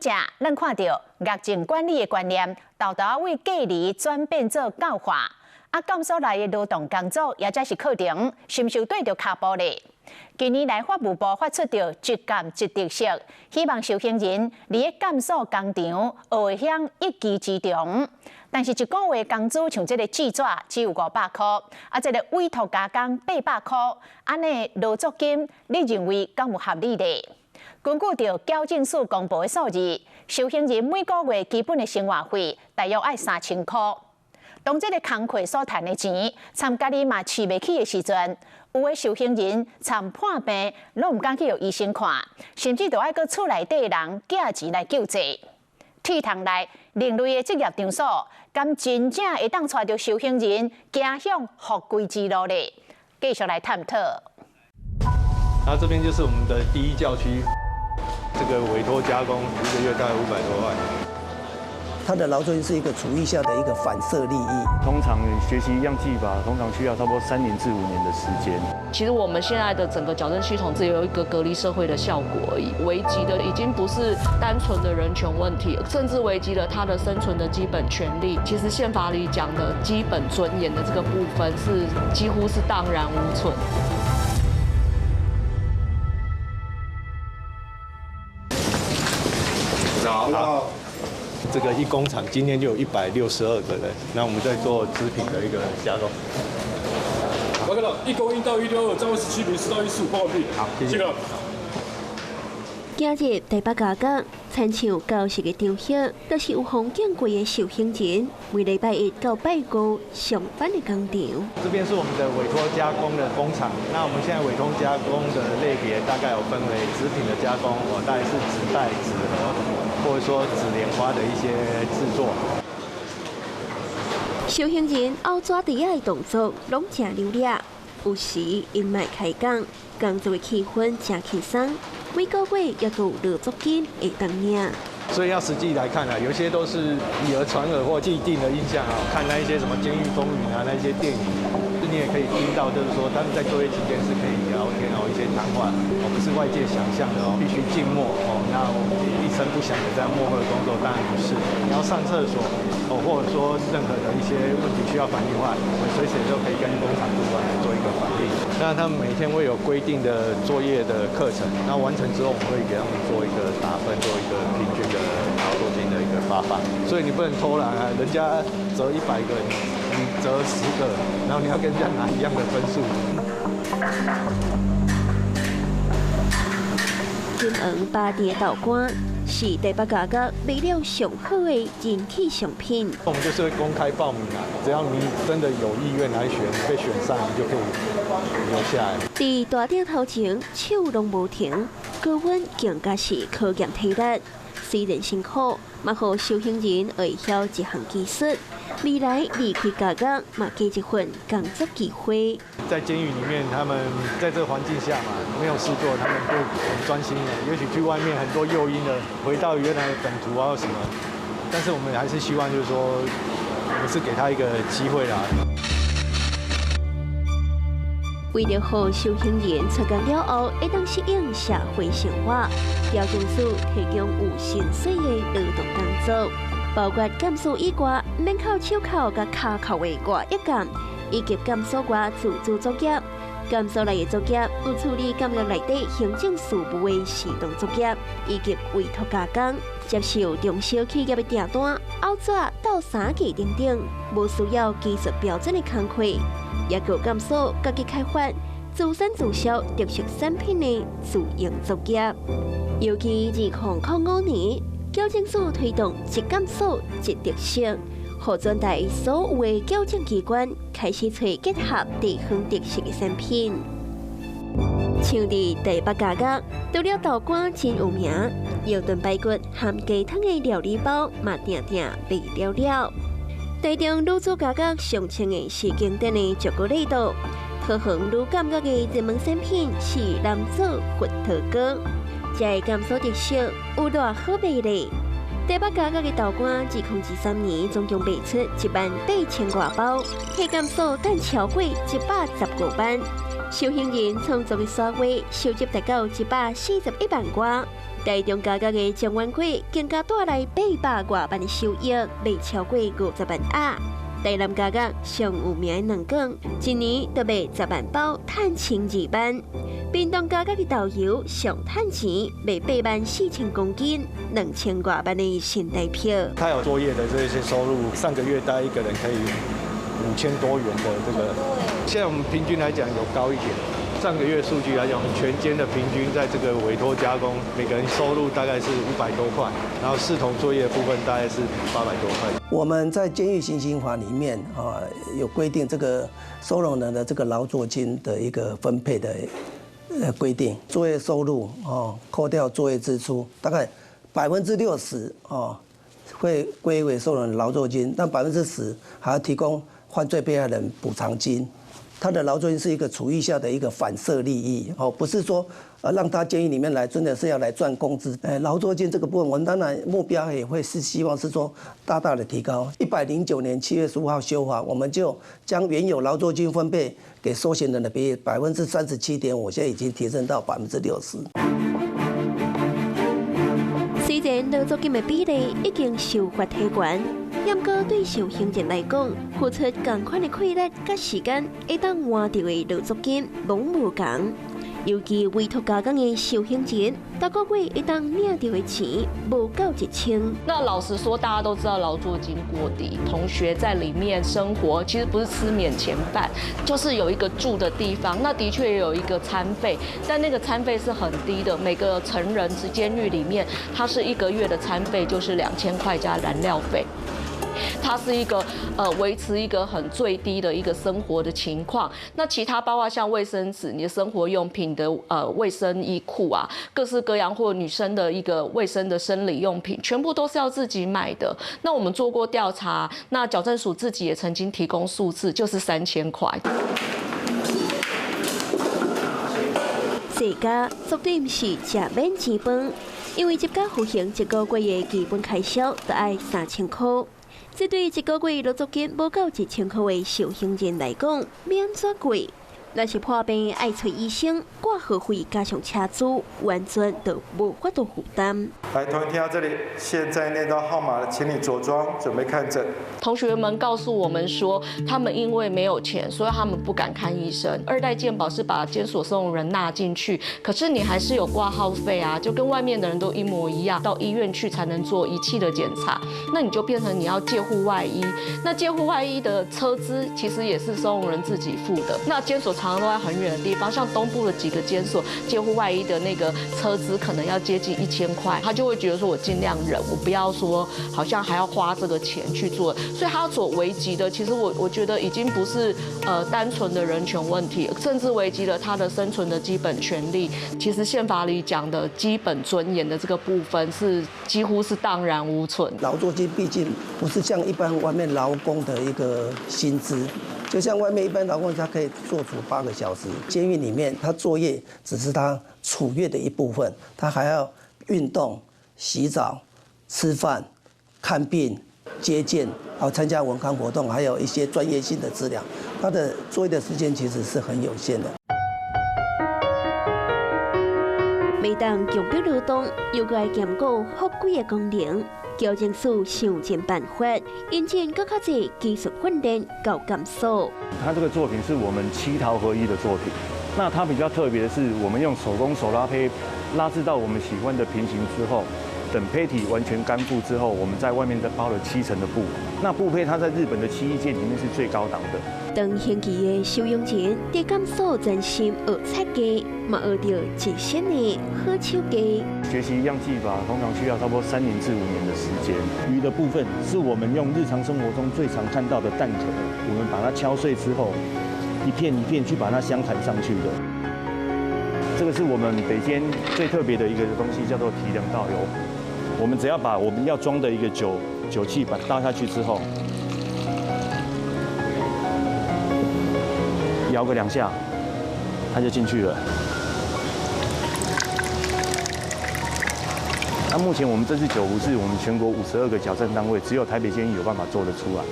正咱看著獄政管理的觀念，沓沓為隔離轉變做教化。啊，監所內的勞動工作，抑者是課程，是毋是有綴著跤步咧？近年來，法務部發出著一監一特色，希望受刑人佇咧監所工場學會曉一技之長。但是，一個月工資像這个製紙只有500箍，啊，這个委託加工800箍，按呢勞作金，你認為敢有合理咧？根據著矯正署公布的數字，受刑人每個月基本的生活費大約愛3000箍。當這个工課所賺的錢，參家己嘛飼袂起的時陣，有的受刑人參破病，攏毋敢去予醫生看，甚至著愛閣厝內底人寄錢來救濟。鐵窗內另類的職業場所，敢真正會當帶著受刑人走向復歸之路咧？繼續來探討。那這邊就是我們的第一教區，這個委託加工一個月大概500多萬。他的勞作是一個處遇下的一個反射利益。通常學習一樣技法，通常需要差不多3年至5年的時間。其實我們現在的整個矯正系統只有一個隔離社會的效果而已，危及的已經不是單純的人權問題，甚至危及了他的生存的基本權利。其實憲法裡講的基本尊嚴的這個部分是幾乎是蕩然無存。好。這個一工廠今天就有162個人，那我們在做紙品的一個加工。我看到1公一到162，站位17米，10到145，報完畢。好，謝謝。今日台北監獄，親像舊時的場合，都是有封禁過的受刑人，每禮拜一到拜五上班的工場。這邊是我們的委託加工的工廠。那我們現在委託加工的類別大概有分為紙品的加工，哦，大概是紙袋、紙盒，或者說紙蓮花的一些製作。受刑人拗紙袋仔的動作攏誠流利，有時𪜶嘛會開講，工作的氣氛誠輕鬆，每個月猶閣有勞作金會當領。所以要實際來看啊，有些都是以訛傳訛或既定的印象啊，看那一些什麼《監獄風雲》啊，那些電影，你也可以聽到，就是說他們在作業期間是可以聊天哦，一些談話，哦，不是外界想象的哦，必須靜默哦，那一聲不響的這樣默默的工作，當然不是。你要上廁所哦，或者說任何的一些問題需要反映的話，我們隨時都可以跟工廠主管來做一個反映。那他們每天會有規定的作業的課程，那完成之後，我們會給他們做一個打分，做一個平均的勞作金的一個發放。所以你不能偷懶啊，人家折100個，你折10個，然後你要跟人家拿一樣的分數。金黃巴的豆乾是台北監獄賣了上好的人氣商品。我們就是會公開報名啊，只要你真的有意願來選，被選上，你就可以留下來。佇大頂頭前，手攏無停，高溫更加是考驗體力。雖然辛苦，嘛予受刑人會曉一項技術，未來離開監獄嘛加一份工作機會。在監獄裡面，他們在這個環境下嘛，沒有事做，他們就很專心的。也許去外面很多誘因的，回到原來的本族啊什麼，但是我們還是希望就是說，我們是給他一個機會啦。為著予受刑人出監了後，會當適應社會生活，矯正署提供有薪水的勞動工作，包括監所以外免扣手銬佮跤銬的外役監，以及監所外自主作業。監所內的作業有處理監獄內底行政事務的自動作業，以及委託加工、接受中小企業的訂單、拗紙、鬥衫架等等，無需要技術標準的工課。也閣監所家己開發、自產自銷特色產品的自營作業。尤其2005年，矯正署推動一監所一特色，予全台所有的矯正機關開始揣結合地方特色的產品。像佇台北監獄，除了豆乾真有名，藥燉排骨含雞湯的料理包嘛，定定賣了了。台中女子監獄上穿的是經典的朱古力豆，桃園女監獄的熱門產品是南做核桃糕，這个監所特色有偌好賣咧？台北監獄的豆乾，2023年總共賣出1萬8千外包，替監所賺超過115萬。受刑人創作的書畫收入達到141萬外。台中監獄的張元貴更加帶來800外萬的收益，賣超過50萬盒。台南監獄上有名的兩管，一年就賣10萬包，趁12萬。屏東監獄的豆油上趁錢，賣8萬4千公斤，2000外萬的新台票。他有作業的這些收入，上個月大概一個人可以5000多元的這個。現在我們平均來講有高一點。上個月數據來講，我們全監的平均在這個委託加工，每個人收入大概是500多塊，然後視同作業部分大概是800多塊。我們在監獄行刑法裡面啊，有規定這個收容人的這個勞作金的一個分配的規定，作業收入哦，扣掉作業支出，大概60%哦會歸為收容人勞作金，但10%還要提供犯罪被害人補償金。他的勞作金是一個處遇下的一個反射利益，哦，不是說讓他監獄裡面來，真的是要來賺工資。勞作金這個部分，我們當然目標也會是希望是說大大的提高。109年7月15號修法，我們就將原有勞作金分配給收刑人的比例37.5%，現在已經提升到60%。雖然勞作金的比例已經修法提懸，不過對受刑人來講，付出仝款的氣力佮時間，會當換著的勞作金攏無仝。尤其委託加工的受刑人，逐個月會當領著的錢無夠1000。那老實說，大家都知道勞作金過低，同學在裡面生活其實不是吃免錢飯，就是有一個住的地方。那的確也有一個餐費，但那個餐費是很低的。每個成人之監獄裡面，它是一個月的餐費就是2000塊加燃料費。它是一個維持一個很最低的一個生活的情況。那其他包括像衛生紙、你的生活用品的衛生衣褲啊，各式各樣或女生的一個衛生的生理用品，全部都是要自己買的。那我們做過調查，那矯正署自己也曾經提供數字，就是3000塊。這家絕對毋是食免錢飯，因為入監服刑一個月的基本開銷就愛3000塊。這對一個月勞作金無夠1000塊的受刑人來講，免怎過？若是破病愛揣醫生，掛號費加上車資，完全就無法度負擔。來，同學聽到這裡，現在念到號碼了，請你着裝準備看診。同學們告訴我們說，他們因為沒有錢，所以他們不敢看醫生。二代健保是把監所收容人納進去，可是你還是有掛號費啊，就跟外面的人都一模一樣，到醫院去才能做儀器的檢查，那你就變成你要借護外醫。那借護外醫的車資其實也是收容人自己付的。那監所常常都在很遠的地方，像東部的幾個監所，借護外醫的那個車資可能要接近1000塊，他就會覺得說我盡量忍，我不要說好像還要花這個錢去做，所以他所危及的，其實我覺得已經不是單純的人權問題，甚至危及了他的生存的基本權利。其實憲法裡講的基本尊嚴的這個部分是幾乎是蕩然無存。勞作金畢竟不是像一般外面勞工的一個薪資。就像外面一般勞工，他可以做足8個小時。監獄裡面，他作業只是他處閱的一部分，他還要運動、洗澡、吃飯、看病、接見，還有參加文康活動，還有一些專業性的治療。他的作業的時間其實是很有限的。每當強迫勞動，又閣愛兼顧法規的功能。矯正署想盡辦法，引進閣較濟技術訓練到監所。他這個作品是我們七陶合一的作品。那它比較特別的是，我們用手工手拉坯拉製到我們喜歡的平型之後，等坯體完全乾固之後，我們在外面再包了7層的布。那布坯它在日本的漆藝界裡面是最高檔的。當刑期的收容人佇監所專心學漆藝，嘛學著一身的好手藝。學習一樣技法，通常需要差不多3年至5年的時間。魚的部分是我們用日常生活中最常看到的蛋殼，我們把它敲碎之後，一片一片去把它鑲嵌上去的。這個是我們北監最特別的一個東西，叫做提梁倒油壺。我們只要把我們要裝的一個酒器把它倒下去之後，搖個2下，它就進去了。那目前我們這支酒壺是我們全國52個矯正單位，只有台北監獄有辦法做得出來。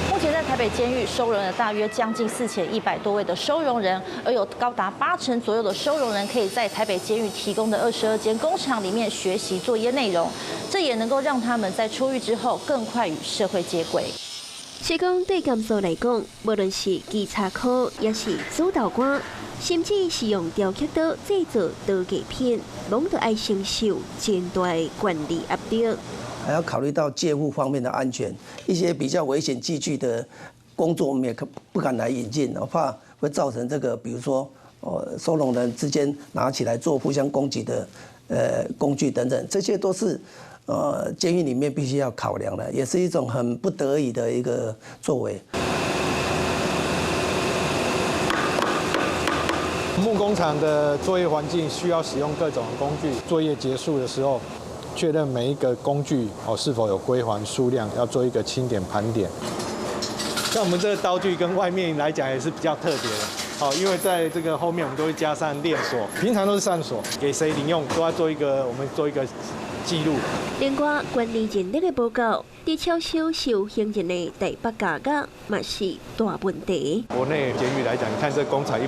目前在台北北监狱收容了大约将近4100多位的收容人，而有高达8成左右的收容人可以在台北监狱提供的22间工厂里面学习作业内容，这也能够让他们在出狱之后更快与社会接轨。是讲对监所来讲，无论是稽查科，抑是主导官，甚至是用雕刻刀制作刀具品，拢都爱承受真大的管理压力。还要考虑到戒护方面的安全，一些比较危险器具的工作，我们也可不敢来引进，我怕会造成这个，比如说，收容人之间拿起来做互相攻击的，工具等等，这些都是监狱里面必须要考量的，也是一种很不得已的一个作为。木工厂的作业环境需要使用各种工具，作业结束的时候，确认每一个工具哦是否有归还数量，要做一个清点盘点。像我们这个刀具跟外面来讲也是比较特别的，好，因为在这个后面我们都会加上链锁，平常都是上锁，给谁领用都要做一个我们做一个记录。另外，管理人力的报告，伫超收受刑人的台北监狱嘛是大问题。国内监狱来讲，你看这工厂160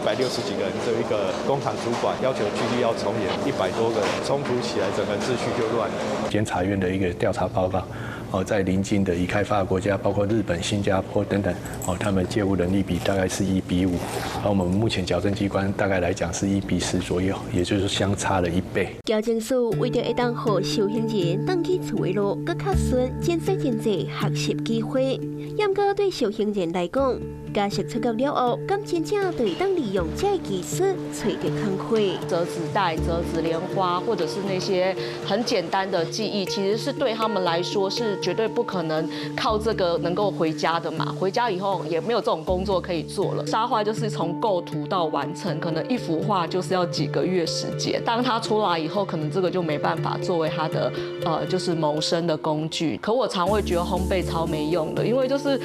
几个人，这一个工厂主管要求纪律要从严，100多个人冲突起来，整个秩序就乱了。监察院的一个调查报告，哦，在邻近的已开发国家，包括日本、新加坡等等，哦，他们戒护人力比大概是1比5，而我们目前矫正机关大概来讲是1比10左右，也就是相差了一倍。矫正署为著会当予受刑人转去厝的路阁较顺，减少真济学习机会。毋过对受刑人来讲，假释出狱了后，敢真正就会当利用这个技术揣著工课？折纸袋、折纸莲花，或者是那些很简单的技艺，其实是对他们来说是绝对不可能靠这个能够回家的嘛。回家以后也没有这种工作可以做了。沙画就是从构图到完成，可能一幅画就是要几个月时间。当他出来以后，可能这个就没办法作为他的就是谋生的工具。可我常会觉得烘焙超没用的，因为就是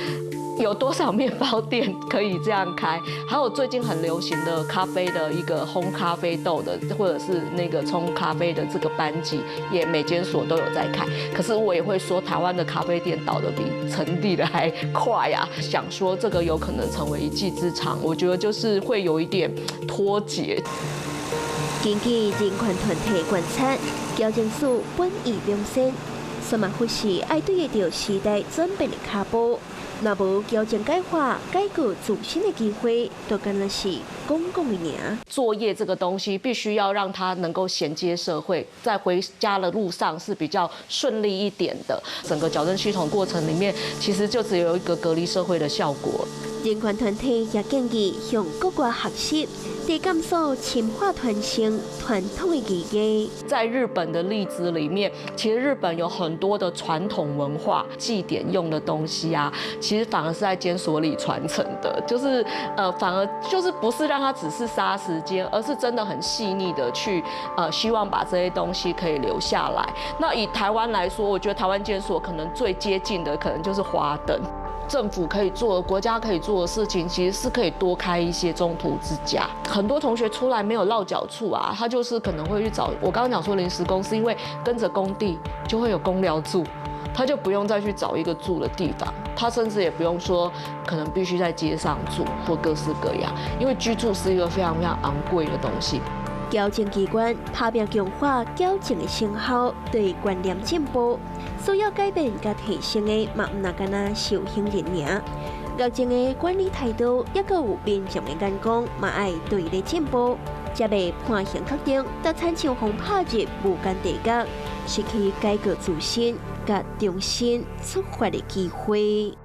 有多少面包店可以这样开？还有最近很流行的咖啡的一个烘咖啡豆的，或者是那个冲咖啡的这个班级，也每间所都有在开。可是我也会说，台湾的咖啡店倒得比成立的还快啊！想说这个有可能成为一技之长，我觉得就是会有一点脱节。根据人权团体观察，矫正署本意良善，却嘛忽视爱对得著时代转变的跤步。若无矫正改化、改过自新的机会，就敢若是讲讲的尔。作业这个东西，必须要让他能够衔接社会，在回家的路上是比较顺利一点的。整个矫正系统过程里面，其实就只有一个隔离社会的效果。人权团体也建议向国外学习，伫监所深化传承传统的技艺。在日本的例子里面，其实日本有很多的传统文化祭典用的东西啊，其实反而是在监所里传承的，就是反而就是不是让他只是杀时间，而是真的很细腻的去希望把这些东西可以留下来。那以台湾来说，我觉得台湾监所可能最接近的可能就是花灯。政府可以做、国家可以做的事情，其实是可以多开一些中途之家。很多同学出来没有落脚处啊，他就是可能会去找我刚刚讲说临时工，是因为跟着工地就会有工寮住，他就不用再去找一个住的地方，他甚至也不用说可能必须在街上住或各式各样，因为居住是一个非常非常昂贵的东西。矫正机关打拼强化矫正的成效，对观念进步，需要改变佮提升的，嘛毋若干焦受刑人尔。矫正的管理态度，抑阁有民众的眼光，嘛爱对咧进步，才袂判刑确定，就亲像予拍入无间地狱，失去改过自新、佮重新出发的机会。